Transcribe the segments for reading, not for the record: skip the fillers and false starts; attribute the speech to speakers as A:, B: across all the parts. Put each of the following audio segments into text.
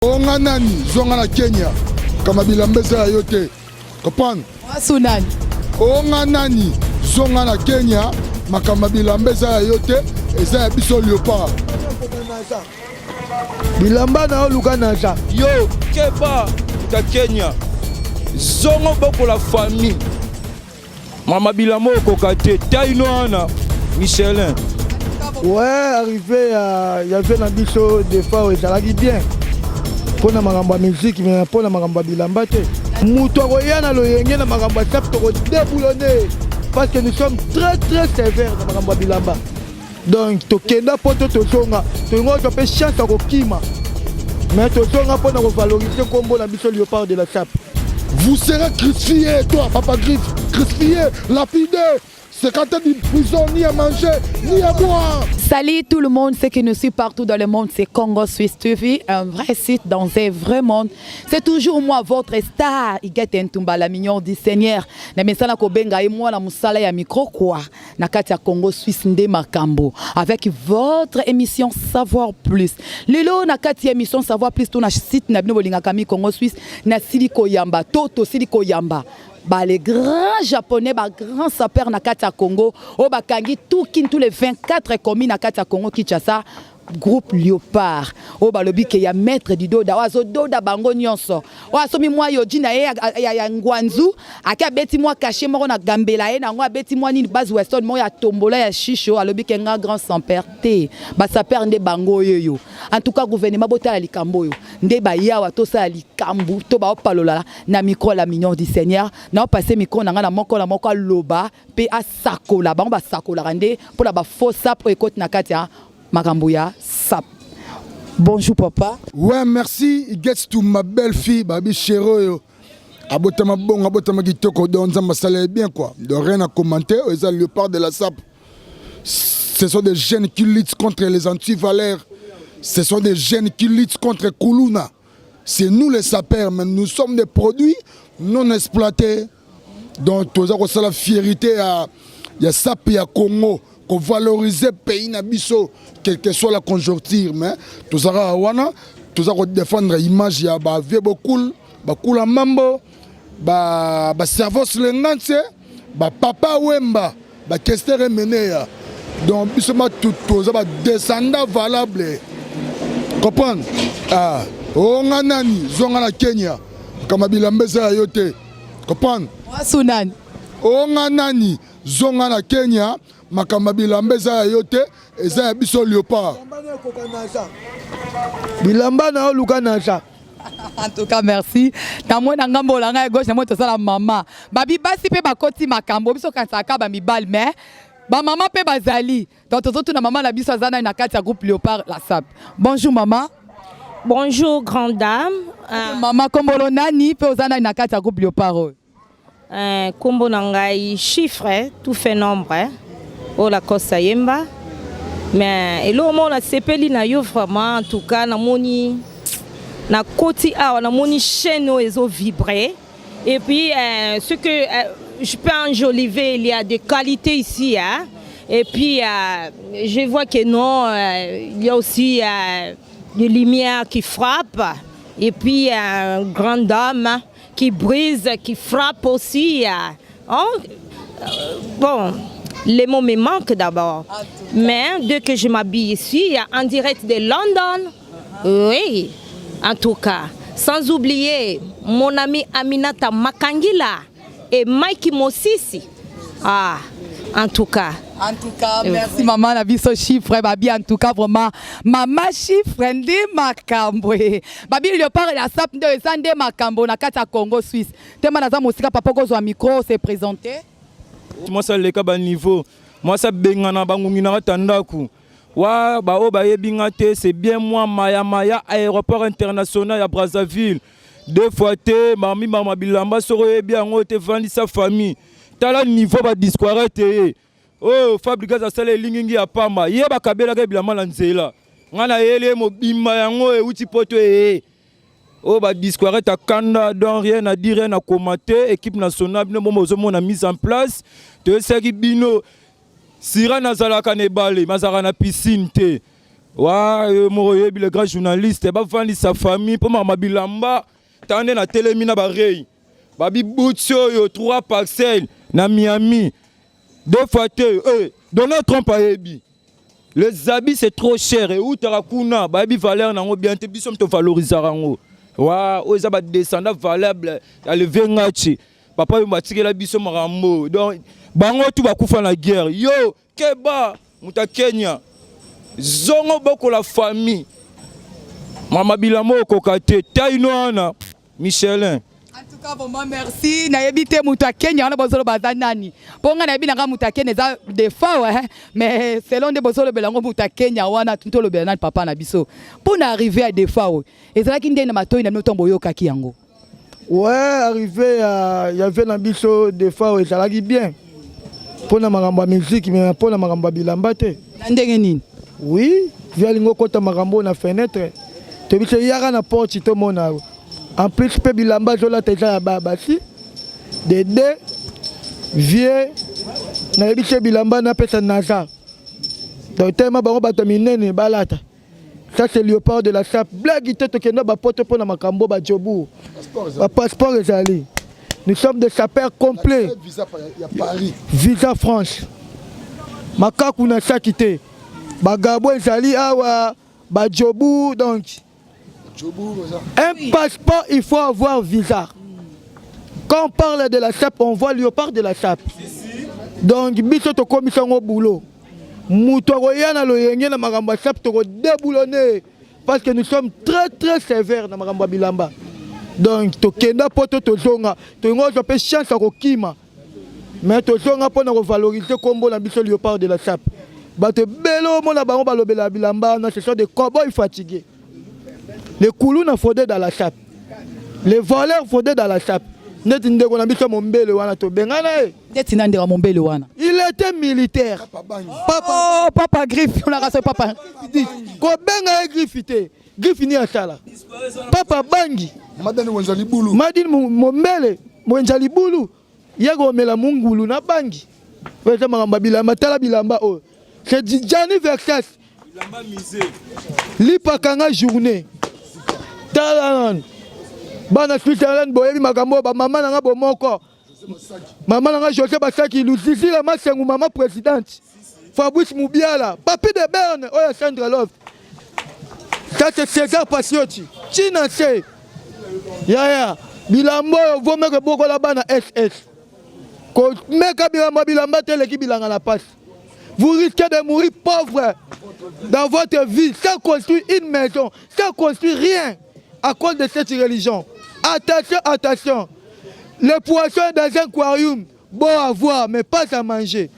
A: Onga nani zonga na Kenya kama bilamba eza ya yo te comprendre.
B: Wasu nani?
A: Onga nani zonga na Kenya makambo ya bilamba eza ya yo te eza ya biso leopard.
C: Bilamba na yo luka naza.
D: Yo keba ta Kenya zongo bokola famille. Mama bilamba okoka te taino wana Michelin.
C: Ouais, arrivé ya ya vie na biso des fois ezalaki bien mpo na makambo ya musique mais mpo na makambo ya bilamba te. Moto akoya na loyenge na makambo ya sape tokodeboulonne parce que nous sommes très très sévères na makambo ya bilamba. Donc tokenda poto tozonga tolingi ozwa mpe chance ya kokima mais tozonga mpo na kovaloriser nkombo na biso Léopard de la Sape.
A: Vous serez crucifié, toi, Papa Griffe, crucifié, lapidé, 50 ans de prison, ni à manger, ni à boire.
B: Salut tout le monde, ceux qui nous suivent partout dans le monde, c'est Congo Suisse TV, un vrai site dans un vrai monde. C'est toujours moi, votre star, Iguette Ntumba, la mignon du Seigneur. Na mesana kobenga ye mwana musala ya micro quoi. Na kati ya Congo Suisse nde makambo avec votre émission Savoir Plus. Lelo na kati ya émission Savoir Plus to na site na bino bolingaka mi Congo Suisse na sili koyamba to to sili koyamba ba les grands japonais ba grands sapeurs na kati ya Congo oyo bakangi tout kin tous les 24 communes na kati ya Congo Kinshasa, groupe Léopard oyo balobi ke ya maître Didoda oyo azododa bango nyonso, oyo asomi mwa yoji na ye ya ngwanzu, ake abeti mwa cachet moko na gambela ye nango, abeti mwa nini base Weston moko ya tombola ya shisho, alobi ke nga grand sapeur te, basapeur nde bango oyo. En tout cas, gouvernement botala likambo oyo nde bayawa tosala likambo to baopalola na micro la mignon du Seigneur na opase micro na nga na moko na moko aloba mpe asakola bango basakolaka nde mpona bafaux sape oyo ekoti na kati ya makambo ya sap. Bonjour papa.
A: Ouais, merci. Il gets to ma belle fille, Babi Cheroyo. Abotama bongo, abotama kitoko, donc nzambe asala bien quoi. Donc rien à commenter, eza léopard de la sape. Ce sont des jeunes qui luttent contre les antivaleurs. Ce sont des jeunes qui luttent contre Kuluna. C'est nous les sapeurs, mais nous sommes des produits non exploités. Donc toza kosala fierté ya sape ya Congo, kovaloriser pays na biso quelle que soit la conjoncture, mais tozalaka wana, toza kodéfendre image ya bavieux bokul, bakula mambo, baservos lenganse, bapapa Wemba, bakester emeneya. Donc biso matutu toza badescendant valable, comprendre. Ah, onga nani zonga na Kenya kama bilamba eza ya yo te, comprendre.
B: Wasu nani?
A: Onga nani zonga na Kenya makambo ya bilamba eza ya yo te eza ya biso léopard.
C: Bilamba na yo luka naza.
B: En tout cas, merci. Namoni na ngambo na ngai gauche, namoni tosala mama babi basi mpe bakoti makambo. Biso kanisaka bamibali, mais bamama mpe bazali. Donc tozotuna mama na biso aza nani na kati ya groupe Léopard la Sape. Bonjour mama.
E: Bonjour grande dame.
B: Mama, kombolo nani mpe oza nani na kati ya groupe Léopard oyo?
E: Kombo na ngai chiffre tout fait nombre oyo Lacoste ayemba, mais eloko moko nasepeli na yo vraiment, en tout cas namoni nakoti awa, namoni chaîne oyo ezovibre et puis ce que je peux enjoliver, il y a des qualités ici, hein? Et puis je vois que non, il y a aussi des lumières qui frappent et puis un grand homme qui brise, qui frappe aussi. Hein? Bon, les mots me manquent d'abord. Mais dès que je m'habille ici, en direct de London, oui, en tout cas. Sans oublier mon ami Aminata Makangila et Mike Mosisi. Ah, en tout cas.
B: En tout cas, merci maman na biso chiffre babi. En tout cas, vraiment, mama chiffre nde makambo. Babi léopard la sape nde eza nde makambo na kati ya Congo Suisse. Tema naza mosika papa kozwa micro se présenter.
D: Mwasi aleka baniveau, mwasi abengana bangungi na kati ya ndako wa baoyo bayebi nga te. C'est bien moi, Maya Maya, aéroport international ya Brazzaville. Deux fois te mami mama bilamba soko oyebi yango te, vandisa famille. Tala niveau badisquare te ye oyo Fabrigas asala elingingi ya pamba ye bakabelaka bilamba na nzela. Ngai nayeli ye mobimba yango euti poto eye oyo badisquare takanda. Donc rien à dire, rien à commenter. Équipe nationale bino bomo ozomona mise en place. Toyesaki bino sira nazalaka na ebale, mazalaka na piscine te. Wa yo moko oyebi le grand journaliste bafandisa famille mpo makambo bilamba tala nde natelemi na barei babibuti oyo 3 parcelles na Miami deux fois te eh, Donald Trump ayebi les habits c'est trop cher eutaka kuna bayebi valeur nango bien te biso moto valorisaka yango wa oyo eza badescendant valable ya leve ngachi papa oyo batikela biso makambo donc bango tu bakufa na guerre yo keba moto ya kenya zongo bokola famille mama bilamba okoka te taino wana michelin.
B: En tout cas, vraiment merci. Nayebi te moto ya Kenya wana bozoloba aza nani. Mpo nga nayebi nanga moto ya Kenya eza defao hein? Mais selon nde bozolobela yango moto ya Kenya wana tolobela nani papa na biso. Mpo na arrivé ya defao ezalaki nde na matoi na bino ntango boyokaki yango.
C: Ouais, arrivé ya ya vie na biso defao ezalaki bien. Mpo na makambo ya musique mais mpo na makambo ya bilamba te.
B: Na ndenge nini?
C: Oui, vie alingi okota makambo na fenêtre. Toyebi se yaka na porte tomona. En plus mpe bilamba azolata eza ya basi de deux vieux nayebi se bilamba napesa naza donc tellement bango bato ya minene balata. Ça c'est léopard de la sape. Blague te tokenda ba poto pona makambo ba jobu. Ba passeport ezali. Nous sommes des sapeurs complets.
A: Visa ya Paris.
C: Visa France. Makaku na saki te. Ba Gabon ezali awa, ba jobu donc. Un passeport, il faut avoir visa. Quand on parle de la sape, on voit léopard de la sape. Donc biso tokomisa yango boulot. Moto akoya na loyenge na makambo ya sape tokodeboulonne parce que nous sommes très très sévères na makambo ya bilamba. Donc tokenda poto tozonga, tolingi ozwa mpe chance ya kokima. Mais tozonga mpo na kovaloriser kombo na biso léopard de la sape. Bato ebele omona bango balobela bilamba wana, ce sont des cowboys fatigués. Les kuluna fraudés dans la sape. Les voleurs fraudés dans la sape. Neti ndeko na biso mombele wana tobengana ye.
B: Neti na ndeko mombele wana.
C: Il était militaire.
B: Papa, oh, papa Griffe, on a rassé papa.
C: Kobenga ye Griffe te. Griffe ni asala. Papa Bangi.
A: Madani Mwenza Libulu.
C: Madini Mombele Mwenza Libulu. Ye komela mungulu na bangi. Oyo eza makambo ya bilamba, tala bilamba oyo. C'est Gianni Versace.
D: Bilamba musée.
C: Lipa kanga journée. Tala nanu. Bana Switzerland boyebi makambo oyo ba mama na nga bomoko. Mama na nga José Basaki Luzizila Masengu mama présidente. Fabrice Mubiala, Papi de Berne oyo ya Sandra Love. Ça c'est César Pasioti. China se. Yaya, bilamba oyo vomeke bokola bana SS. Komeka bilamba bilamba te eleki bilanga na pasi. Vous risquez de mourir pauvre dans votre vie sans construire une maison, sans construire rien à cause de cette religion. Attention, attention. Le poisson est dans un aquarium, bon à voir, mais pas à manger.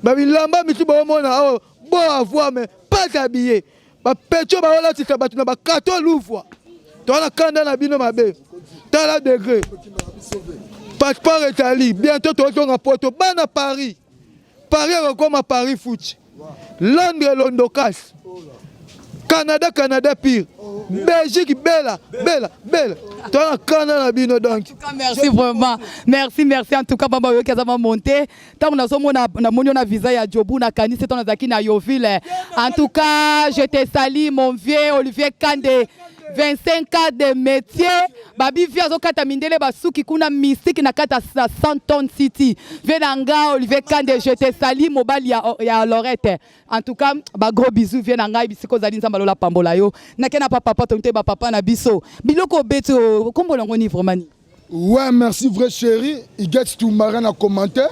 C: Ba bilamba misusu baomona oh, bon à voir, mais pas habillé. Ba pecho baolatisa bato na ba kato luvwa. Toza na kanda na bino mabe. Tala degré. Passeport ezali, bientôt tozonga poto bana Paris. Paris ekokoma Paris foot. Londres Londokas. Canada Canada pire. Belgique Bella Bella Bella. Toza na kanda na bino donc.
B: Merci vraiment. Merci merci en tout cas bamba yoki aza monter. Tango nazomona namoni yo na visa ya Jobu nakanisi ntango nazalaki na Yoville. En tout cas, je te salue mon vieux Olivier Kande. 25 ans de métier babi vieux azokata mindele basuki kuna mystique na kati ya Sandton City vieux na nga Olivier Kande je te salue mobali ya, ya Lorette en tout cas ba gros bisous vieux na ngai bisika ozali nzambe alola pambola yo nake na papa papa tonte ba papa na biso biloko obeti kombo nango ni vraiment ni
A: Ouais, merci vrai chéri. Il gets tout marin à commenter.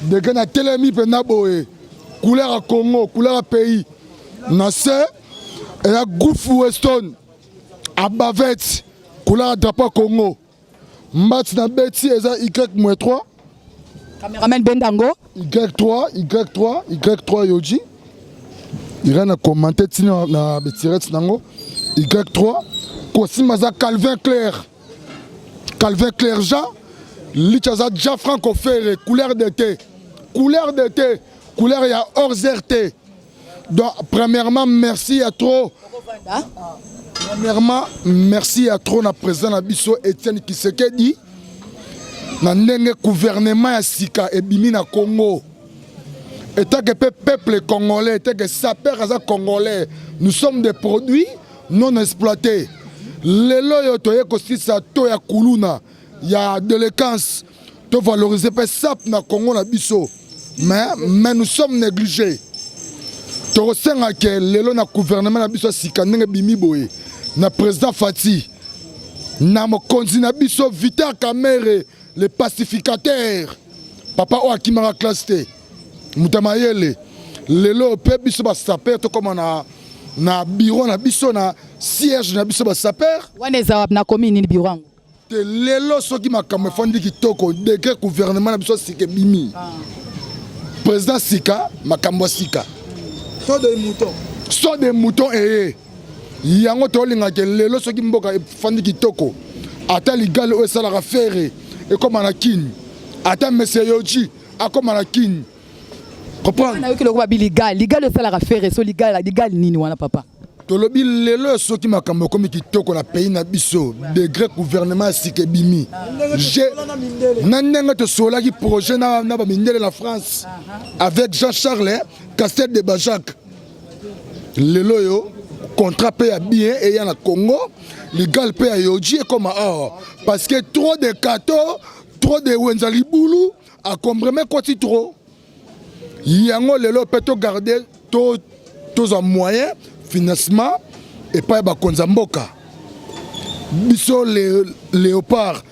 A: Dès na telemi pe na boye. Couleur à Congo, couleur à pays. Na se et la Gulf Weston à Bavette, couleur à drapeau Congo. Match na beti eza Y-3.
B: Cameraman Bendango.
A: Y3, Y3, Y3 Yoji. Irène a commenté tina na betirette nango. Y3. Kosimba za Calvin Claire. Calvin Claire Jean. Licha za Gianfranco Ferre, couleur d'été. Couleur d'été, couleur ya Orzerte. Donc premièrement merci à trop. Premièrement merci à trop na président na biso Etienne Kisekedi na ndenge gouvernement ya sika ebimi na Congo. Etake mpe peuple congolais, etake sapeur aza congolais, nous sommes des produits non exploités. Lelo oyo toye kosilisa to ya kuluna ya délinquance, tovaloriser mpe sap na Congo na biso, mais nous sommes négligés. Tokosenga ke lelo na gouvernement na biso ya sika, ndenge bimi boye na président Fati, na mokonzi na biso Vital Kamerhe, le pacificateur, papa oyo akimaka classe te, moto ya mayele. Lelo mpe biso basapeurs tokóma na bureau na biso, na siège na biso basapeurs.
B: Wana eza wapi? Na commune nini bureau yango?
A: Te, lelo soki makambo efandi kitoko, degré gouvernement na biso sika ebimi, président sika, makambo ya sika.
C: Saut de mouton.
A: Saut de mouton eye yango. Tolingaka lelo soki mboka efandi kitoko, ata ligale oyo esalaka Ferre ekóma na Kini, ata mese Yoji akóma na Kini, comprendre?
B: Nayoki lokola babi ligal, ligal esalaka Ferre. So ligal, ligal nini wana, papa?
A: Tolobi lelo soki makambo ekomi kitoko na pays na biso, degré gouvernement ya sika ebimi, na ndenge tosololaki projet na bamindele na France avec Jean-Charles Castel de Bajak, lelo oyo contrat mpe ya bien eya na Congo, ligal mpe ya Yoji ekoma awa, parce que trop de kato, trop de wenza libulu encombrement ekoti trop. Yango lelo mpe togarde, tozwa moyen financement epai ya bakonzi ya mboka. Biso léopard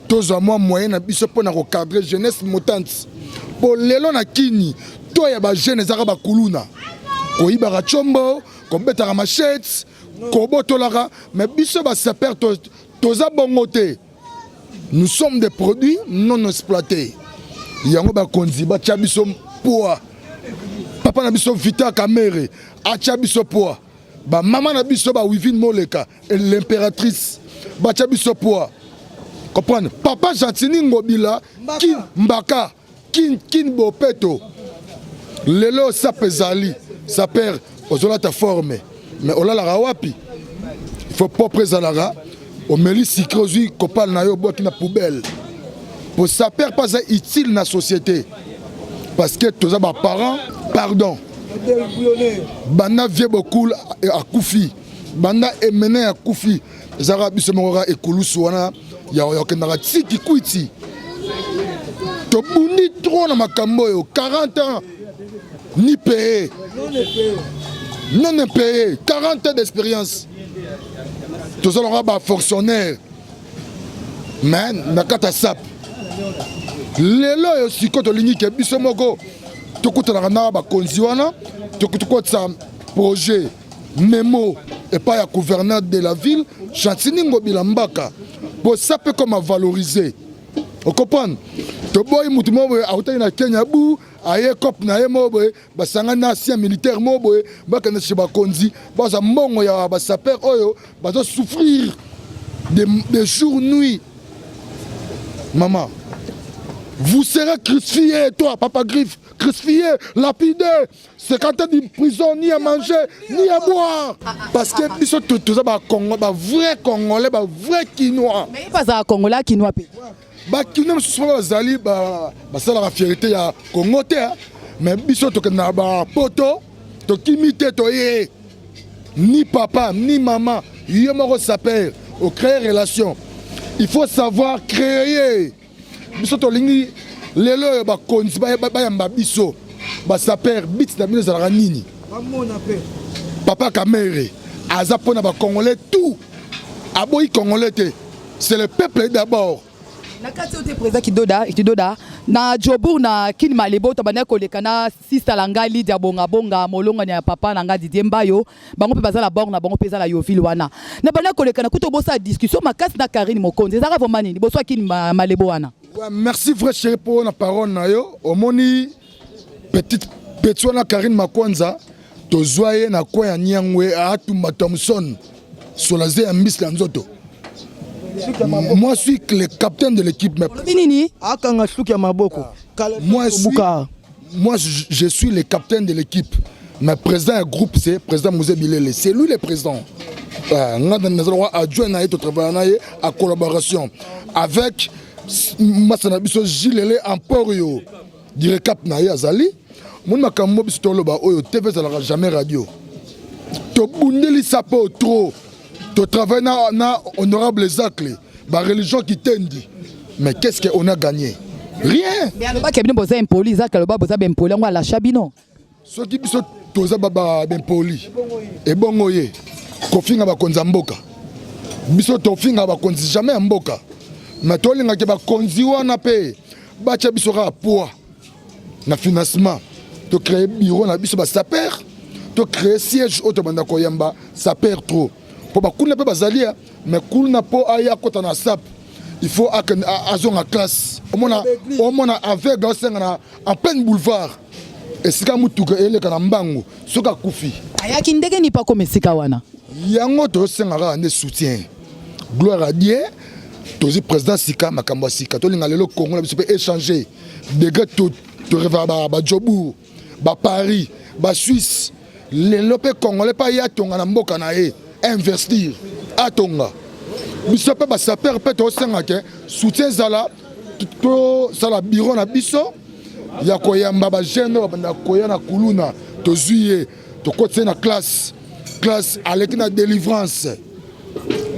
A: tozwa mwa moyen na biso mpona kocadrer jeunesse montante, mpo lelo na Kini to ya bajeune ezaka bakuluna, koyibaka tshombo, kobetaka machete, kobotolaka. Mais biso basapeurs toza bongo te. Nous sommes des produits non exploités. Yango bakonzi batya biso poids. Papa na biso Vital Kamerhe atya biso poids, bamama na biso bawivine Moleka, l'impératrice, batya biso poids, comprendre? Papa Gentini Ngobila Kin Mbaka Kin, Kin Bopeto. Lelo sape ezali sapeur, ozolata forme, mais olalaka wapi? Il faut propre ezalaka. Omeli sucre, ozwi kopale na yo, obwaki na poubelle. Po sapeur mpe aza utile na société, parce que toza baparent, pardon. Banda vieux Bokul akufi, banda Emene akufi, ezalaka biso moko kaka ekulusu wana ya okendaka tiki kwiti. Tobundi trop na makambo oyo. 40 ans ni payé, non payé, 40 ans d'expérience, tozalaka bafonctionnaire, mais na kati ya sap. Lelo oyo sikoyo tolingi ke biso moko tokutanaka na bakonzi wana, tokotisa projet memo epai ya gouverneur de la ville Gentini Ngobila Mbaka, po ça peut comme valoriser, ocomprendre? Toboyi mutu moko boye autaki na Kenya, bu aye cope na ye moko boye, basangani na ancien militaire moko boye, bakende chez bakonzi, bazwa mbongo ya basapeurs oyo bazosouffrir de jour nuit. Maman, vous serez crucifié, toi papa Griffe, crucifié, lapidé, 50 ans de prison, ni à manger ni à boire, parce que biso toza bacongo, bavrai congolais, bavrai kinois.
B: Mais ye bazala congolais, akinois mpe.
A: Bakinois mosusu mpo bazali basalaka fierté ya Congo te, mais biso tokende na bapoto, tokimi te, toye ni papa ni mama. Yo moko sapeur ocréer relation, il faut savoir créer. Biso tolingi lelo oyo bakonzi bayamba biso basapeurs. But na bino ezalaka nini? Papa Kamerhe aza mpona bacongolais tout, aboyi congolais te, c'est le peuple d'abord.
B: Na kati oyo te, président Kidoda, Kidoda na Jobour na Kini Malebo, tobandaki koleka na sista na ngai Lidia Bongabonga, molongani ya papa na ngai Didie Mbayo. Bango mpe baza na bord na bango mpe eza na Yoville wana. Na bandaki koleka na kuta, bosala discussion makasi na Karine Mokonzi. Ezalaka vraiment nini liboso ya Kini Malebo wana?
A: Ouais, merci vrai chéri mpo na parole na yo. Omoni petite petit wana Karine Makwanza, tozwa ye na coin ya Niangwe, atumba Thomson solaze ya mbisi na nzoto. Moi, je suis le capitaine de l'équipe, mais
B: olobi nini?
C: Akanga suki ya maboko.
A: Moi, je suis, moi je suis le capitaine de l'équipe, mais président ya groupe, c'est président Mose Bilele, c'est lui le président. Nga nazala adjoint na ye, totravaille na ye en collaboration avec masa na biso Gilele Emporio, direcap na ye azali. Moni makambo biso toloba oyo, TV ezalaka jamais radio. Tobundeli sape trop, totravaille na honorable Zacle, bareligion kitendi, mais qu'est-ce qu'on a gagné? Rien.
B: Mais alobaki bino boza impoli. Zacle aloba boza baimpoli, yango alasha bino.
A: Soki biso toza baimpoli, ebongo ye kofinga bakonzi ya mboka? Biso tofinga bakonzi jamais ya mboka, mais tolingaki bakonzi wana mpe batya biso kaka poids na financement. Tocréer bureau na biso basapeurs, tocréer siège oyo tobanda koyamba sapeur trop, mpo bakuna mpe bazali ya, mais kuna mpo aya kota na sape, il faut azonga classe. Omona, omona aveugle aosenga na en pleine boulevard, esika mutuka eleka na mbangu. Soki akufi?
B: Ayaki ndenge nini mpo akoma esika wana?
A: Yango tozosenga kaka nde soutien. Gloire à Dieu, tozwi président sika, makambo ya sika. Tolinga lelo Congo na biso mpe échanger degré. Torêvaka baJobourg, baParis, baSuisse. Lelo mpe Congolais mpe aye atonga na mboka na ye, investir, atonga. Biso mpe basapeurs mpe tosenga ke soutien ezala, tosala bureau na biso ya koyamba bajeunes oyo babanda koya na kuluna. Tozwi ye, tokotisi ye na classe, classe aleki na délivrance.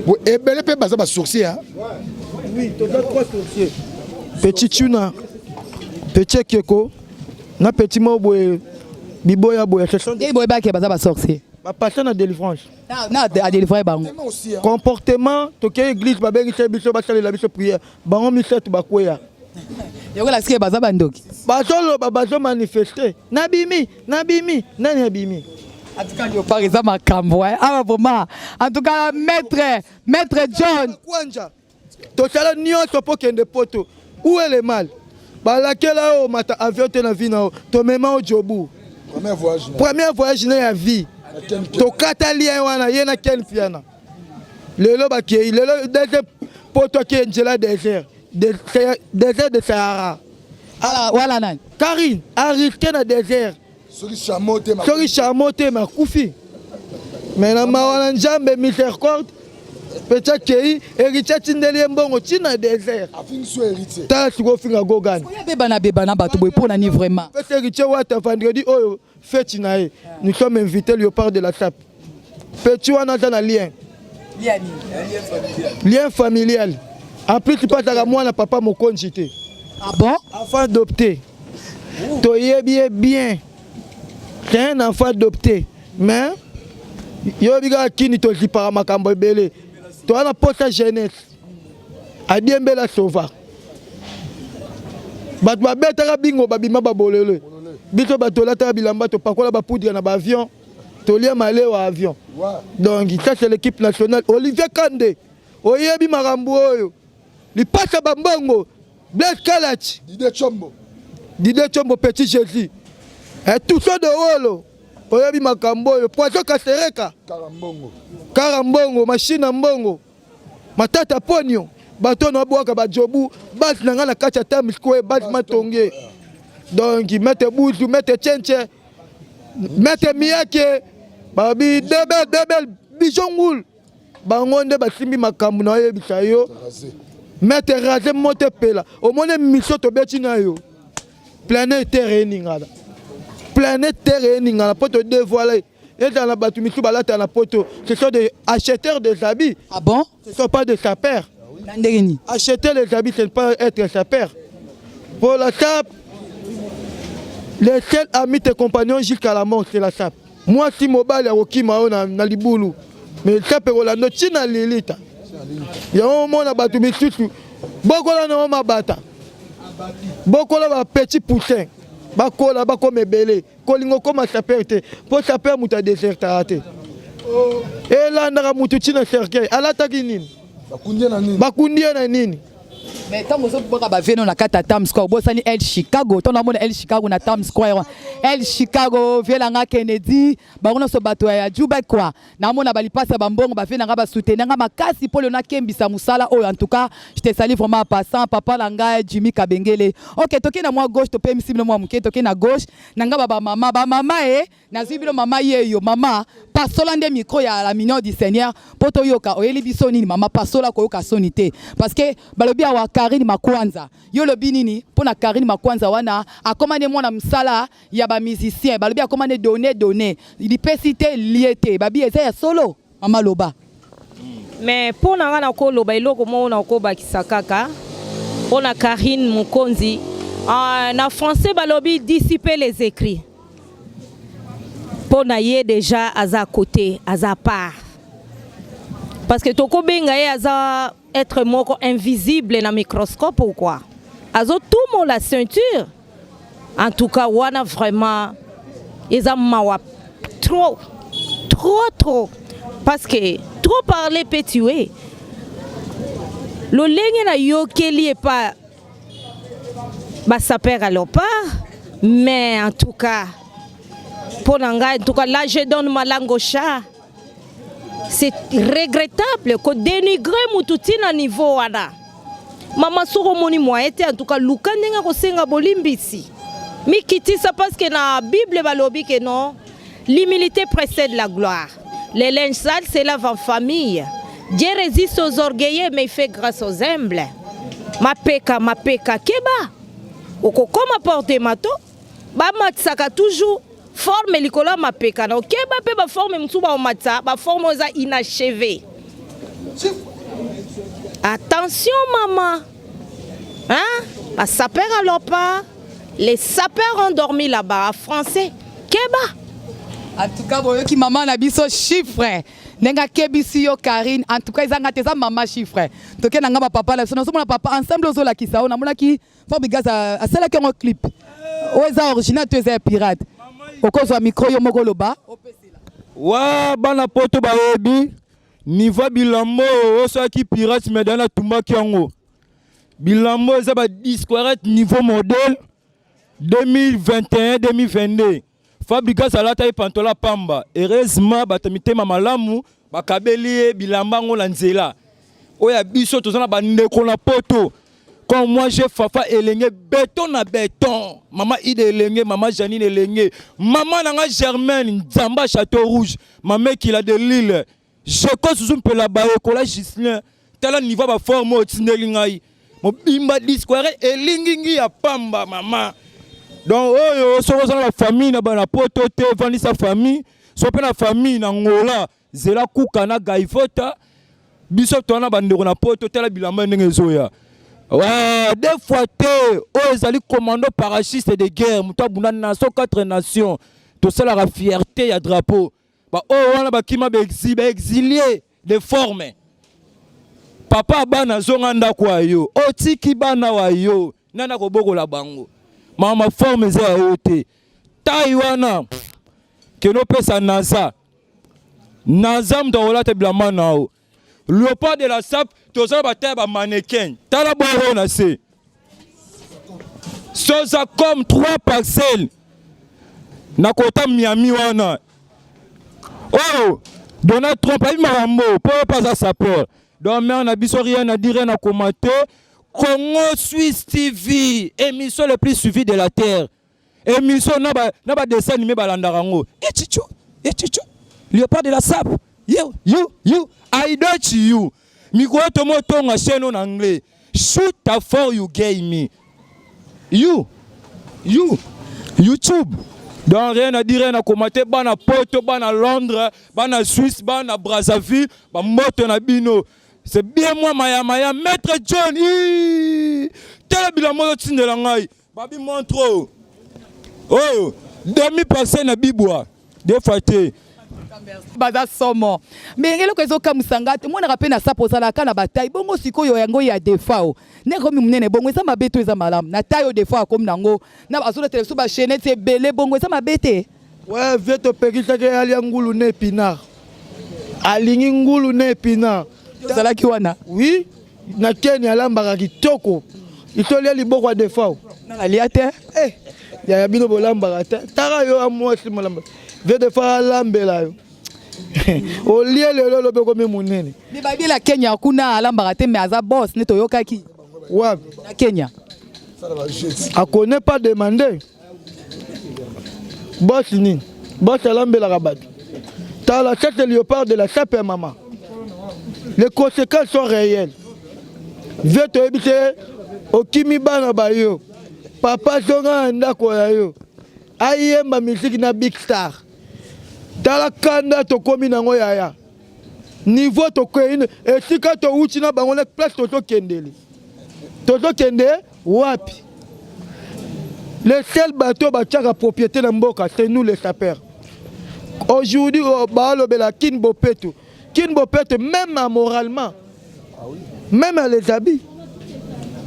A: Bo ebele mpe baza basorcier.
C: Oui, toza trois sorciers: petit Tuna, petit Ekeko na petit moko boye biboya boye. Ce sont
B: Nde boyebaki baza basorcier?
C: Bapasa na délivrance.
B: Na adélivre bango?
C: Comportement, tokei église, babengisa biso, basalela biso prière, bango misato bakweya.
B: Yango lasike baza bandoki.
C: Bazoloba, bazomanifeste: nabimi, nabimi. Nani abimi?
B: En tout cas, Léopard eza makambo awa vraiment. En tout cas, maître John.
C: Kwanja tosala nyonso mpo kende poto. Où est le mal? Balakela oyo mata avion te na vie na yo, tomema o Jobu.
A: Premier voyage.
C: Premier voyage na ya vie, tokata lien wana ye na Ken Piana. Lelo bakei, lelo deuxième poto, akei nzela désert, désert de Sahara.
B: Ala wala nani?
C: Karine arisquer na désert.
A: Soki chameau te?
C: Soki chameau te, makufi. Mais na mawa na Nzambe, miséricorde, petit akei, héritier atindeli ye mbongo ntina désert.
A: Afingi so héritier.
C: Tala sikoyo, ofinga Gogane.
B: Oya bebana bebana bato boye mpo na ni vraiment?
C: Fête héritier Wata, vendredi oyo fête na ye, nous sommes invités, Léopard de la Sape. Petit wana aza na lien, lien familial. En plus mpe azalaka mwana papa mokonzi te.
B: Ah bon?
C: Enfant adopté, toyebi ye bien, c'est un enfant adopté. Mais yoyebi kaka kini, tozipaka makambo ebele. Toza na posa jeunesse adiembela sova. Bato babetaka bingo, babima babolele. Biso bato tolataka bilamba, topakola bapoudre na baavion, tolia malewa avion. Donc ça, c'est l'équipe nationale. Olivier Kande, oyebi makambo oyo, lipasa bambongo, Blaise Kalachi.
A: Dide Chombo.
C: Dide Chombo, petit Jésus, Tuso de Wolo, oyebi makambo oyo, Poison Kasereka.
A: Karambongo.
C: Karambongo, machine ya mbongo, Matata Ponio. Bato oyo nabwaka bajobu base na ngai na kati ya Times Square, base Matonge. Donc maître Buzu, maître Tchenche, maître Miyake, babi Debel, Debel Bijongul, bango nde basimbi makambo na oyebisa yo. Maître Raze, moto epela, omoni mission tobeti na yo, planète Terre eningana, planète Terre eningana, mpo todévoile. Ezala na bato misusu balataka na poto, ce sont des acheteurs des habits.
B: Ah bon?
C: Ce sont pas des sapeurs.
B: Na ndenge nini?
C: Acheter les habits, ce n'est pas être sapeur. Pour la sape, les seuls amis, tes compagnons jusqu'à la mort, c'est la sape. Mwasi, mobali akokima oyo na libulu, mais sape ekolanda ntina lilita. Yango omona bato misusu bokola nango mabata, bokola bapetit poussin, bakola, bakoma ebele. Kolinga okoma sapeur te, mpo sapeur moto adesertaka te, elandaka motu ntina cercueil. Alataki nini? Bakundi ye na nini?
B: Mais ntango ozobwaka baveno na kati ya Times Square, obosani El Chicago. Ntango namona El Chicago na Times Square, El Chicago, vie nanga Kennedy, bango nyonso bato ya Jubek quoi. Namona balipasi ya bambongo, bavie nanga basoutenir nga makasi mpo lelo nakembisa mosala oyo. En tout cas, je te salue vraiment en passant, papa na ngai Jimmy Kabengele. Ok, tokei na mwa gauche, topemisi bino mwa moke. Tokei na gauche na nga, bamama, bamama e nazwi bino. Mama yeyo, mama pasola nde micro ya la Mignon du Seigneur mpo toyoka oyeli biso nini. Mama pasola, koyoka soni te, parce que balobi awa. Karine Makwanza. Yo lobi nini mpo na Karine Makwanza wana akoma ne mwana mosala ya ba musicien balobi akoma ne donne donne lipesi te lie te babi eza ya solo mama loba.
E: Mais mpo na nga nakoloba eloko moko nakobakisa kaka mpo na Karine Mokonzi na français balobi dissiper les écrits mpo na ye déjà aza côté aza part parce que tokobenga ye aza être moko invisible na microscope ou quoi, azotumola ceinture. En tout cas wana vraiment eza mawa trop trop trop, parce que trop parler peut tuer. Lolenge nayokeli epa basapeurs ya Léopard, mais en tout cas mpo na ngai, en tout cas là je donne ma langue au chat. C'est regrettable kodénigrer mutu ntina niveau wana. Mama, soki omoni moyen te, en tout cas luka ndenge kosenga bolimbisi, mikitisa, parce que na Bible balobi ke non, l'humilité précède la gloire, les linges sales se lavent en famille, Dieu résiste aux orgueilleux mais il fait grâce aux humbles. Mapeka mapeka, keba okokoma porte-manteau. Bamatisaka toujours forme likolo ya mapeka na okeba mpe baforme mosusu baomatisa baforme oyo eza inachevé. Attention maman, hein, basapeurs ya Léopard, les sapeurs ont dormi là-bas français, keba.
B: En tout cas boyoki mama na biso Chiffre ndenge akebisi yo Karine. En tout cas ezanga te, eza mama Chiffre. Toke na nga bapapa na biso, nazomona papa ensemble ozolakisa oyo namonaki Fabregas asalaki yango clip. Oyo eza original to eza ya pirate? Okozwa micro yo moko oloba.
D: Wa bana poto bayebi niveau bilamba oyo osalaki pirate, mais dana atumbaki yango. Bilamba eza ba disquarette niveau modèle 2021 2022. Fabregas alataki pantola pamba. Heureusement bato mitema malamu bakabeli ye bilamba yango na nzela. Oyo ya biso toza na bandeko na poto comme moi, j'ai Fafa Elenge, béton na béton, mama Ide Elenge, mama Janine Elenge, mama nanga Germaine Nzamba Château Rouge, mama Ekila de Lille, Jeko Susu Mpela Bayekola Gislin. Tala niveau baforme oyo otindeli ngai mobimba disquare elingingi ya pamba mama. Donc oyo soki oza na bafamille na bana poto te, evandisa famille so mpe na famille na Ngola, zela kuka na gaivota. Biso toza na bandeko na poto. Tala bilamba ndenge ezoya. Ouais, deux fois te oyo ezali commando parachiste de guerre, moto abunda nation quatre nations. Tosalaka fierté ya drapeau. Baoyo wana bakima baexilié de forme. Papa, bana azonga ndako ya yo, otiki bana wa yo, nani akobokola bango? Mama, forme eza ya yo te. Tai wana kende opesa naza naza moto akolata bilamba na yo. Léopard de la Sape, tozala bataya bamannequin. Tala boro na se soza comme trois parcelles na kota Miami wana. Oyo Donald Trump ayebi makambo mpo oyo mpe aza sapeur. Donc mare na biso, rien à dire, rien à commenter. Congo Suisse TV, émission le plus suivie de la terre, émission na badessin animé balandaka yango. Echicho echicho, Léopard de la Sape, you you you, I don't you. Mikolo tomo otonga chaîne oyo na anglais, shoot for you gave me you you YouTube. Donc rien à dire, rien à commenter. Bana poto, bana Londres, bana Suisse, bana Brazzaville, bamboto na bino. C'est bien moi Maya Maya, maître John. Tala bilamba otindela ngai babi montre oyo oyo demi passé na bibwa deux fois te.
B: Baza somo, mais eloko ezokamwisa nga te, monaka mpe na sapo ozalaka na bataille bongo. Sikoyo yango ya Defao ndenge komi monene bongo, eza mabe to eza malamu? Na taille oyo Defao akomi nango na azolatela biso bachaînettes ebele bongo, eza mabe te?
C: Ouais, vie topekisaki alia ngulu na épinard, alingi ngulu na épinard.
B: Ozalaki wana?
C: Oui, na Keni alambaka kitoko. Itolia liboko ya Defao.
B: Alia te.
C: Eh, yaya, bino bolambaka te. Taka yo amwasi molamba vie Defao alambela yo, olie lelo olobi okomi monene.
B: Me babiela Kenya kuna alambaka te, mais aza boss nde toyokaki.
C: Wapi?
B: Na Kenya.
C: Akone pas demander boss nini, boss alambelaka bato. Tala, ça c'est Léopard de la Sape ya mama. Les conséquences sont réelles. Vie toyebi te okimi bana ba yo. Papa zonga na ndako ya yo. Ayemba musique na big star. Tala kanda tokomi nango yaya. Niveau tokei esika towuti na bango na place tozokendele. Tozokende wapi? Les seuls bateaux batiaka propriété na mboka c'est nous les sapeurs. Aujourd'hui oh, balobela kin bopeto. Kin bopeto même moralement. Même à les habits.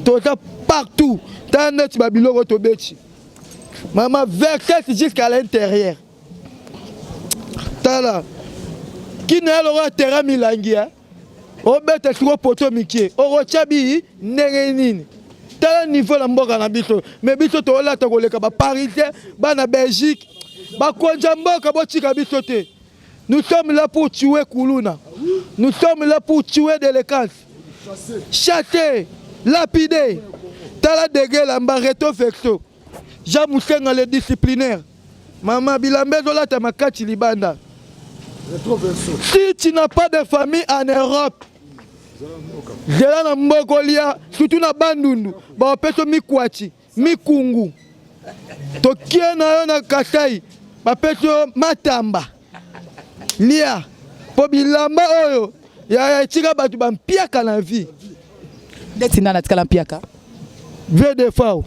C: Toza partout. Tala neti ba biloko tobeti. Maman verset jusqu'à l'intérieur. Tala. Kin ya lokola terrain milangi hein. Obeta siko poto mikie. Okotya bi ndenge nini? Tala niveau na mboka na biso. Mais biso tolata koleka ba parisien, bana Belgique. Bakonzi ya mboka botika biso te. Nous sommes là pour tuer Kuluna. Nous sommes là pour tuer délinquance. Chasser, lapider. Tala degré lamba reto vexo. Jean Musenga le disciplinaire. Maman bilamba ezolata makati libanda. Si tu n'as pas de famille en Europe, zela na mboka olia surtout na Bandundu bapesa mikwati mikungu tokie na yo na Kasai bapesi yo matamba lia mpo bilamba oyo yaya etika bato bampiaka na vie
B: ndeti nani atikala mpiaka
C: vie de fao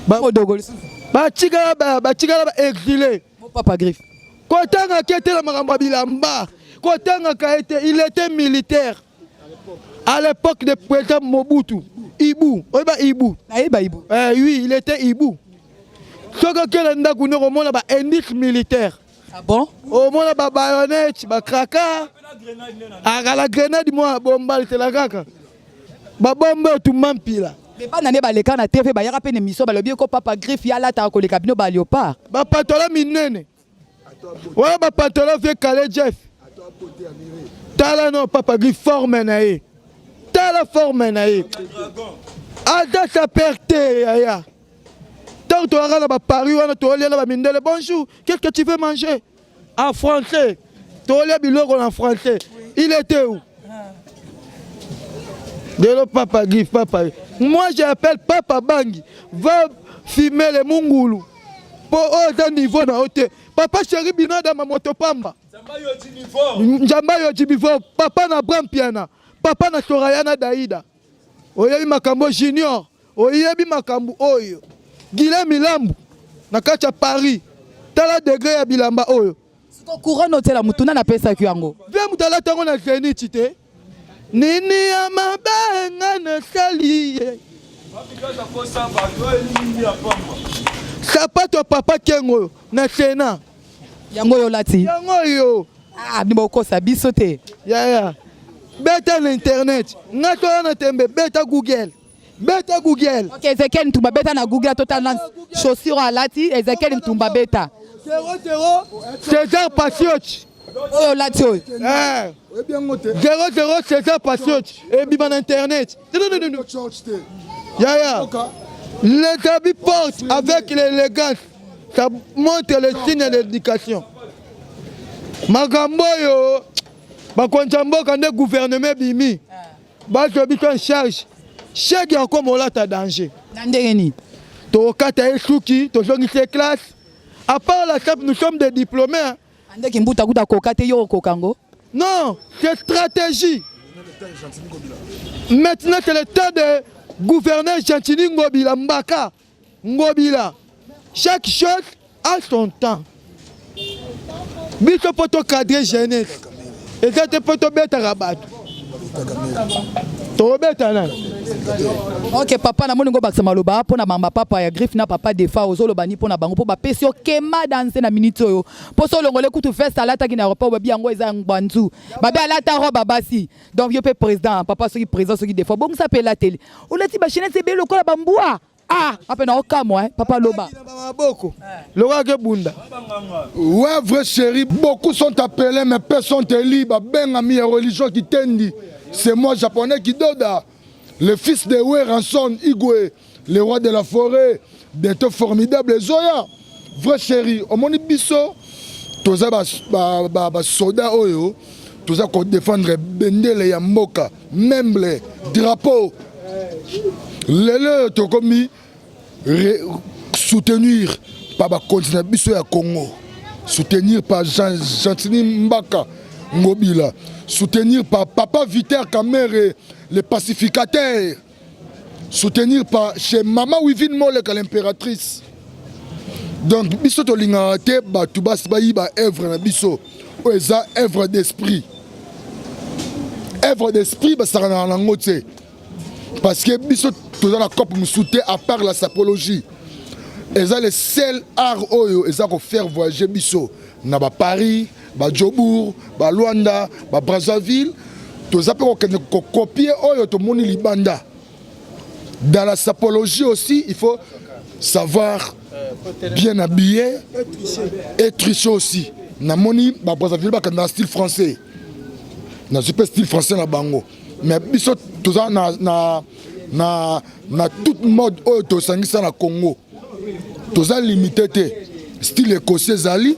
B: modogo lisusu
C: batikala batikala ba exilé
B: papa griffe
C: kotangaka ete na makambo ya bilamba kotangaka ete il était militaire à l'époque de président Mobutu Ibu oyeba Ibu
B: nayeba Ibu
C: eh, oui il était Ibu soki okende ndako nde okomona ba indice militaire
B: ah bon
C: omona ba bayonnette ba kraka akala grenade mwa bomba litela kaka babomba otumba mpila
B: me bana nde baleka na tv bayaka mpe na émission balobi eko papa griffe ye alataka koleka bino ba léopard
C: bapatola minene wana bapatola vie kale jeff tala no papa griffe forme na ye tala forme na ye aza saper te yaya ntango toyaka na baparis wana tolia na bamindele bonjour qu'est-ce que tu veux manger en français tolia biloko na français il était où lelo papa griffe papa moi j'appelle papa bangi va fumer le mungulu mpo oyo eza niveau na yo te papa chéri binadama moto pamba njamba yo jibivo papa na bram piana papa na soraya na daida oyebi makambo junior Oyebi makambu oyo. Guilain Milambu na kati ya Paris. Tala degre ya bilamba oyo.
B: Siko couronne otiela mutu nani apesaki yango?
C: Vie mutu alati yango na Zenith te. Nini ya mabe nga nasali ye. Sapato ya papa Kengo oyo na Senat.
B: Yango oyo olati?
C: Yango oyo.
B: Ah, bino bokosa biso te.
C: Yaya. Beta na internet. Nga toya na tembe beta Google. Beta Google.
B: Ok, Ezekiel Ntumba beta na Google tota na chaussure alati Ezekiel Ntumba beta.
C: 00 César Pasioch.
B: Oyo olati oyo.
C: Eh. 00 César Pasioch ebima na internet. Yaya. Les habits portent avec l'élégance. Ça montre le signe de l'éducation. Makambo oyo bakonzi ya mboka nde gouvernement ebimi. Bazwa biso en charge. Shege akoma olata danger.
B: Na ndenge nini?
C: Tokata ye suki, tozongisi ye classe. À part la SAP, nous sommes des diplômés. Hein.
B: Andeki mbuta kuta koka te yo okoka ngo.
C: Non, c'est stratégie. Maintenant, c'est le temps de gouverner Gentiny Ngobila Mbaka. Ngobila. Chaque chose a son temps. Biso po to cadrer jeunesse. Eza te po tobetaka bato. Tobeta nani?
B: Ok papa namoni ngo bakisa maloba mpo na mama papa ya griffe na papa defa ozoloba ni mpo na bango mpo bapesi yo kema danse na minute oyo mpo so olongole kutu veste alataki na aéroport babi yango eza ngbanzu babi alata robe basi donc yo mpe président papa soki président soki defa bongisa mpe elateli olati bachenete ebele lokola bambwa Ah, ape na okamwa eh, papa loba.
C: Maboko. Lokola ke bunda.
A: Ouais, vrai chéri, beaucoup sont appelés, mais personne sont élus. Babengami ya religion qui tendi. C'est moi, japonais, qui doda. Le fils de Weranson, Igwe, le roi de la forêt, bientôt formidable Zoya. Vrai chéri, omoni biso, toza ba, ba, ba, ba soda oyo, Toza ko défendre bendele ya mboka, memble, drapeau. Lelo tokomi soutenir par bakonzi na biso ya Congo, soutenir par Jean Gentiny Mbaka Ngobila, soutenir par Papa Viter Kamere, le pacificateur, soutenir par chez Mama Wivine Moleka l'impératrice. Donc biso tolingaka te bato basi bayiba œuvre na biso oyo eza œuvre d'esprit. Œuvre d'esprit basakanaka nango te parce que biso toza na cope mosusu te à part la sapologie. Eza le seul art oyo eza kofaire voyager biso na baparis, bajobourg, baluanda, babrazzaville. Toza mpe kokende kokopie oyo tomoni libanda. Dans la sapologie aussi, il faut savoir bien habiller et tricher aussi. Namoni babrazzaville bakende na style français, nazwi mpe style français na bango, mais biso toza na toute mode oyo tosangisa na Congo. Toza limité te. Style écossais ezali,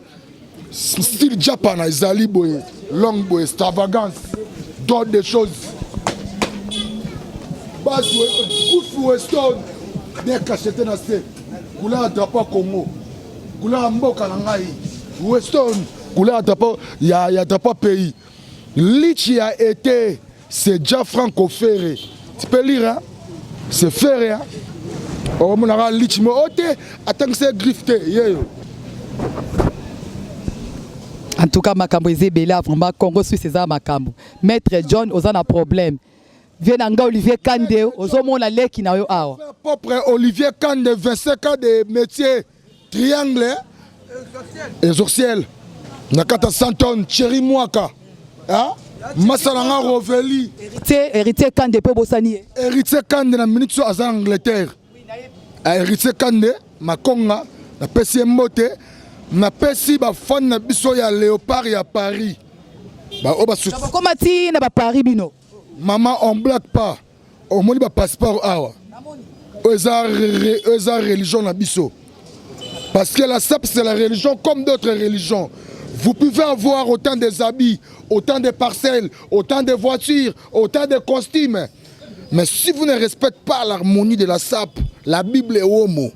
A: style japan ezali, boye longue boye, extravagance, d'autres des choses base kufu weston bien cacheté na se, couleur ya drapeau ya Congo, couleur ya mboka na ngai, weston, couleur ya drapeau ya drapeau pays. Litchi a été, c'est Gianfranco Ferré. Tu peux lire, hein? C'est Ferré, hein? Omonaka litchi mo o te atangisa griffe te yeyo.
B: En tout cas, makambo eza ebele vraiment. Congo Suisse eza makambo. Maître John, oza na problème. Vie na ngai Olivier Kande, ozomona leki na yo awa.
A: Propre Olivier Kande, 25 ans de métier, triangle essentiel na kati ya Santon Thierry Mwaka, hein? Masala nga Roveli.
B: Héritier Kande mpe obosani ye.
A: Héritier Kande na minute so aza na Angleterre. Héritier Kande Makonga, napesi ye mbote. Napesi bafani na biso ya Léopard ya Paris, baoyo basu.
B: Bakoma ti na baparis bino.
A: Mama, on blague pas. Omoni bapasseport awa, oyo eza religion na biso, parce que la SAP, c'est la religion comme d'autres religions. Vous pouvez avoir autant des habits, autant de parcelles, autant de voitures, autant de costumes, mais si vous ne respectez pas l'harmonie de la SAP, la Bible est homo,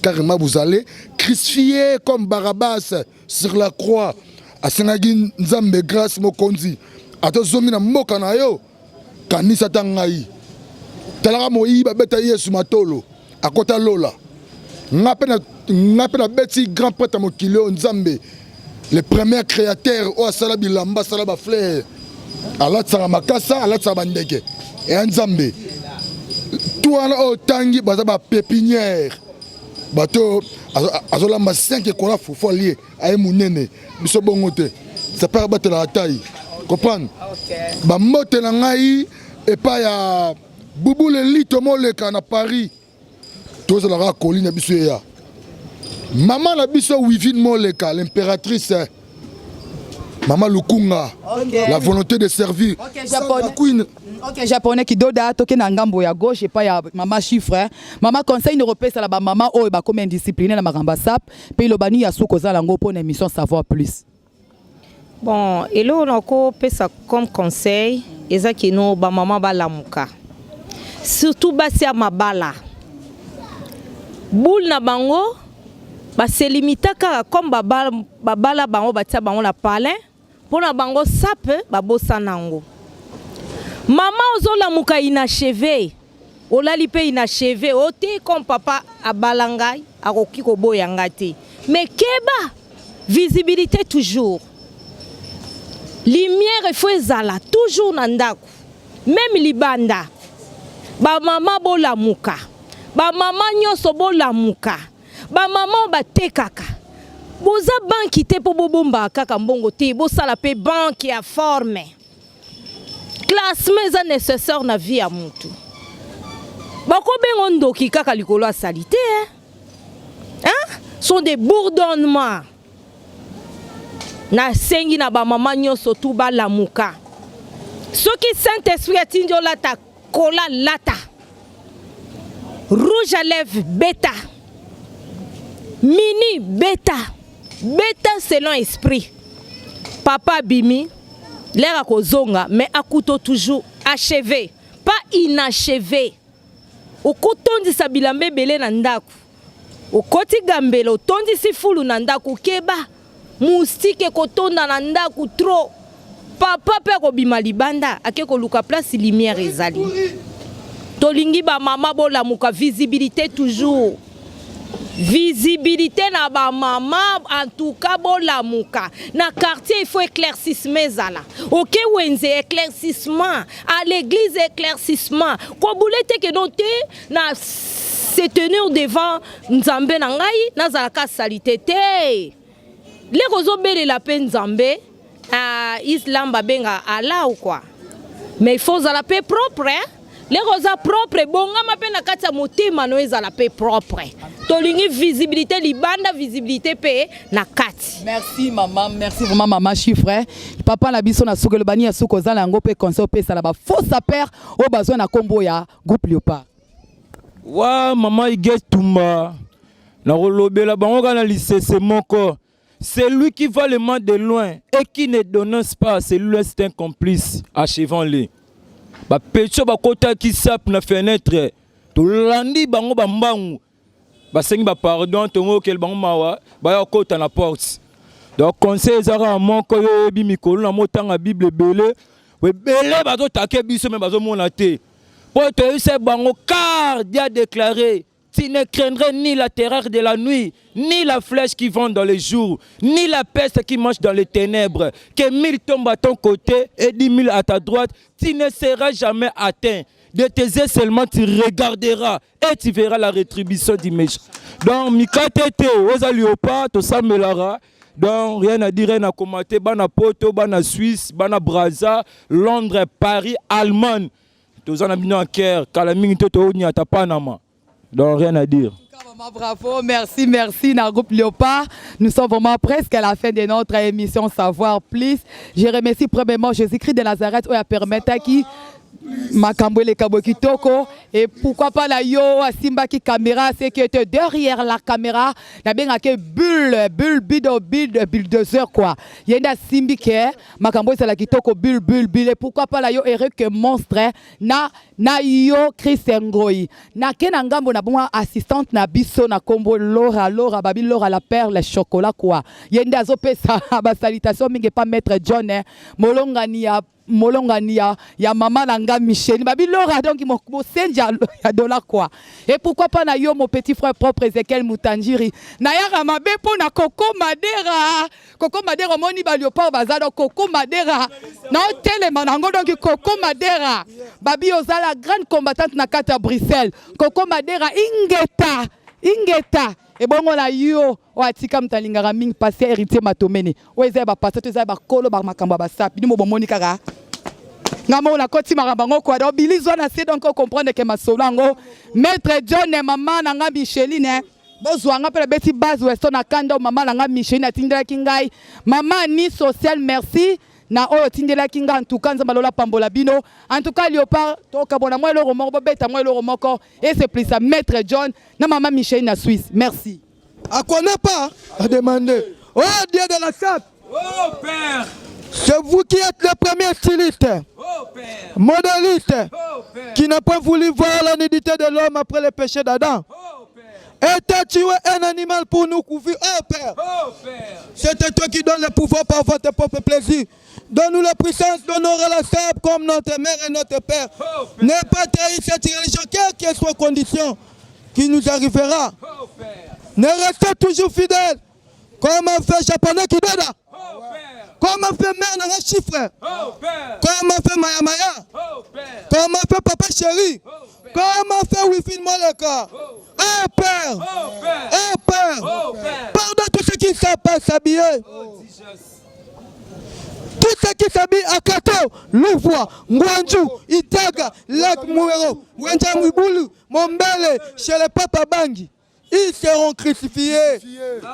A: carrément vous allez crucifier comme Barabbas sur la croix. Asengaki Nzambe grâce, mokonzi ata ozongi na mboka na yo, kanisa ata ngai. Talaka moyibi babeta Yesu matolo, akota lola. Nga mpe nabeti grand prêtre ya mokili oyo, Nzambe, le premier créateur oyo asala bilamba, asala bafleur, alatisaka makasa, alatisaka bandeke eya Nzambe. Tu wana oyo otangi baza bapépinière, bato azolamba 5 ekola fufu, alie, aye monene. Biso bongo te, sapeur abatelaka tai comprendre. Bambote na ngai epai ya Bubule Lito Moleka na Paris. Tozalaka koli na biso eya mama na biso Wivine Moleka l'impératrice, mama Lukunga. La volonté de servir.
B: Japonais.
A: Queen.
B: Ok, japonais kidoda. Toke na ngambo ya gauche epai ya mama Chiffre. Mama, conseil nini okopesala bamama oyo bakomi indiscipline na makambo ya sap, mpe iloba nini ya suka ozala yango mpo na émission Savoir Plus?
E: Bon, eloko nakopesa comme conseil eza kino bamama balamuka, surtout basi ya mabala. Boule na bango baselimita kaka comme babala, babala bango, batia bango na palin mpo na bango sape, babosana yango. Mama, ozolamuka inachevé, olali mpe inachevé o te. Comme papa abala ngai, akoki koboya ngai te, mais keba, visibilité toujours, lumière efo ezala toujours na ndako, même libanda. Bamama bolamuka, bamama nyonso bolamuka. Bamama oyo batekaka, boza banki te mpo bobombaka kaka mbongo te. Bosala mpe banke ya forme. Classement eza nécessaire na vie ya mutu. Bakobenga ndoki kaka likolo asali te, hein? Hein? Sont des bourdonnements. Nasengi na bamama nyonso tu balamuka. Soki Saint Esprit atindi olata kola, lata rouge à lèvres, beta mini, beta beta selon esprit. Papa abimi. L'heure akozonga mais akuto toujours achevé, pas inachevé. Okotondisa bilamba ebele na ndako, okoti gambela otondisi fulu na ndako, keba moustique ekotonda na ndako trop. Papa pe akobima libanda ake koluka place lumière ezali. Tolingi ba mama bolamuka, visibilité toujours. Visibilité na ba mama en tout cas bolamuka. Na quartier il faut éclaircissement ezala. Oke wenze éclaircissement, à l'église éclaircissement. Kobule te ke non te na se tenir devant Nzambe na ngai nazalaka salite te. Leko ozobelela pe Nzambe uh, islam babenga Allah ou quoi. Mais il faut ozala pe propre hein? Leko oza propre, bongama pe na kati ya motema no ezala pe propre. Tolingi visibilité libanda, visibilité pe na kati.
B: Merci maman, merci vraiment maman chiffre. Papa na biso na suka lobani ya suka ozala yango pe conseil opesa na ba faux sapeurs oyo bazwa na kombo ya groupe Léopard.
D: Wa maman Huguette Tumba, nakolobela bango kaka na lisese moko. Celui qui voit le mal de loin et qui ne dénonce pas, celui-là c'est un complice. Achevons-le. Ba petio bakotaki sap na fenêtre, tolandi bango ba mbangu, basengi ba pardon, tomokeli bango mawa, baya kota na porte. Donc conseil eza kaka moko, yo oyebi mikolo na motanga Bible ebele, ebele bazotake biso me bazomona te. Po toyebisa bango car Dieu a déclaré Tu ne craindrais ni la terreur de la nuit, ni la flèche qui vend dans le jour, ni la peste qui marche dans les ténèbres. Que mille tombent à ton côté et 10 000 à ta droite, tu ne seras jamais atteint. De tes yeux seulement tu regarderas et tu verras la rétribution du méchant. Donc, mikatete, oza léopard, tosambelara. Donc, rien à dire, rien à commenter. Bana Poto, bana Suisse, bana Brazza, Londres, Paris, Allemagne. Toza na bino en cœur, kala mingi te tooniata Panama. Donc rien à dire.
B: Vraiment bravo, merci, merci na groupe Léopard. Nous sommes vraiment presque à la fin de notre émission Savoir Plus. Je remercie premièrement Jésus-Christ de Nazareth oyo apermettaki makambo eleka boye kitoko et pourquoi pas la yo asimbaki caméra c'est qui était derrière la caméra nabengaki bulle bulle bido bulle bulldozer quoi ye nde asimbi ke makambo ezala kitoko bulle bulle bulle et pourquoi pas la yo Eric monstre na na yo Chris Ngoyi na ke na ngambo na bongo assistante na biso na kombo Laura Laura babi Laura la perle chocolat quoi ye nde azopesa ba salutation mingi pa maître John eh, molongani ya molongani ya, ya mama na nga Micheline babi Laura donc mosenji ya dollar quoi et pourquoi pas na yo mon petit frère propre Ezekiel Mutanjiri nayaka mabe mpo na Coco Madera Coco Madera omoni ba leopard baza donc Coco Madera na otelema na yango donc Coco Madera babi oza la grande combattante na kati ya Bruxelles Coco Madera ingeta ingeta ebongo na yo oyo atika moto alingaka mingi pasteur Héritier Matomene oyo eza ya ba pasteur to eza ya bakolo ba makambo ya basapi bino bomoni kaka nga moko nakoti makambo yango kwa donc bilise wana se donc ocomprendre ke masolo yango maître John mama na nga Micheline bozwa nga mpe nabeti base weston na kanda oyo mama na nga Micheline atindelaki ngai mama ni social merci na oyo otindelaki nga en tout cas nzambe alola pambola bino en tout cas léopard tokabona mwa eloko moko bobeta mwa eloko moko eseplisa maître John na mama Micheline na Suisse merci
C: À connaît pas à demander. Oh Dieu de la sape.
D: Oh Père.
C: C'est vous qui êtes le premier styliste,
D: oh, Père.
C: modéliste,
D: oh, Père.
C: qui n'a pas voulu voir la nudité de l'homme après le péché d'Adam.
D: Oh, Père.
C: Et t'as tué un animal pour nous couvrir. Oh Père.
D: Oh, Père.
C: C'était toi qui donnes le pouvoir par votre propre plaisir. Donne-nous la puissance d'honorer la sape comme notre mère et notre père.
D: Oh, Père.
C: Ne pas trahir cette religion, quelle que soit condition qui nous arrivera.
D: Oh, Père.
C: Ne restez toujours fidèles. Comme un fait japonais qui donne.
D: Oh, Père.
C: Comme un fait mère dans un chiffre.
D: Oh, Père.
C: Comme un fait Maya Maya.
D: Oh, Père.
C: Comme un fait papa chéri.
D: Oh, Père.
C: Comme un fait wifi de Moleka.
D: Oh,
C: Oh Père.
D: Oh, Père.
C: Oh Père.
D: Oh, Père.
C: Pardonne tous ceux qui ne savent pas s'habiller.
D: Oh, Jesus.
C: Tous ceux qui s'habillent à Kato, Louvois, Ngwanju, Itaga, Lac Mouero, Wenja Mwiboulou, Mombele, chez les Papa Bangi. Ils seront crucifiés,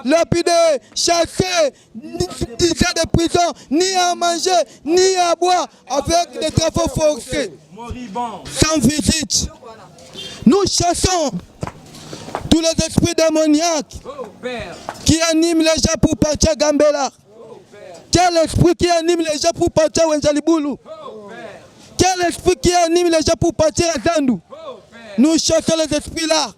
C: lapidés, chassés, dix ans de prison, ni à manger, ni à boire, avec des travaux forcés, sans visite. Nous chassons tous les esprits démoniaques
D: Oh, Père.
C: qui animent les gens pour partir à Gambela.
D: Oh, Père.
C: Quel esprit qui anime les gens pour partir à Wenza Libulu? Quel esprit qui anime les gens pour partir à Zandou? Nous chassons les esprits là.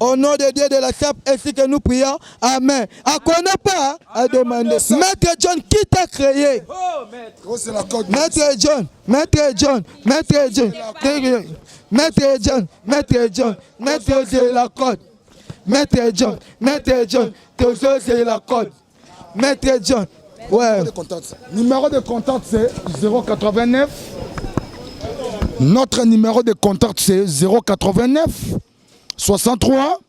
C: Au nom de Dieu de la SAP, ainsi que nous prions. Amen. À connaît pas, à demander. Maître John, qui t'a créé? Maître John, Maître John, Maître John, Maître John, Maître John, Maître de la code. Maître John, Maître John, toujours c'est la code. Maître John, ouais.
A: Numéro de contact, c'est 089. Notre numéro de contact, c'est 089 63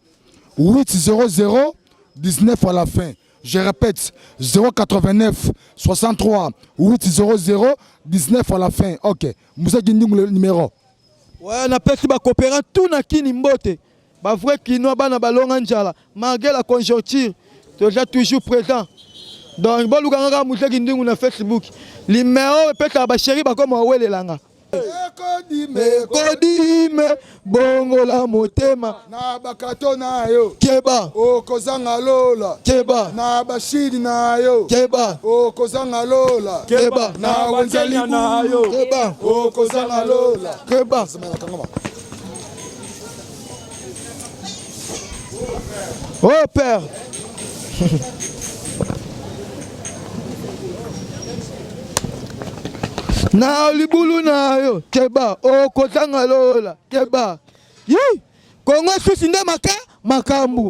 A: 800 19 à la fin. Je répète, 089 63 800 19 à la fin. Ok. Moussa Ginding, le numéro.
C: Ouais, napesi bacoopérant tout na kini mbote bavrai kinois bana balonga njala malgré la conjoncture toza toujours présent donc bolukanga kaka muzeki ndingu na facebook limero epesaka basheri bakoma owelelanga ekodime bongola motema
A: na bakato na yo
C: keba
A: okozanga lola
C: keba
A: na bashidi na yo
C: keba
A: okozanga lola
C: keba
A: na wenza
D: na yo
C: keba
A: okozanga lola
C: keba Oh père na libulu na yo keba okozanga lola keba yi kongo susi nde maka makambo.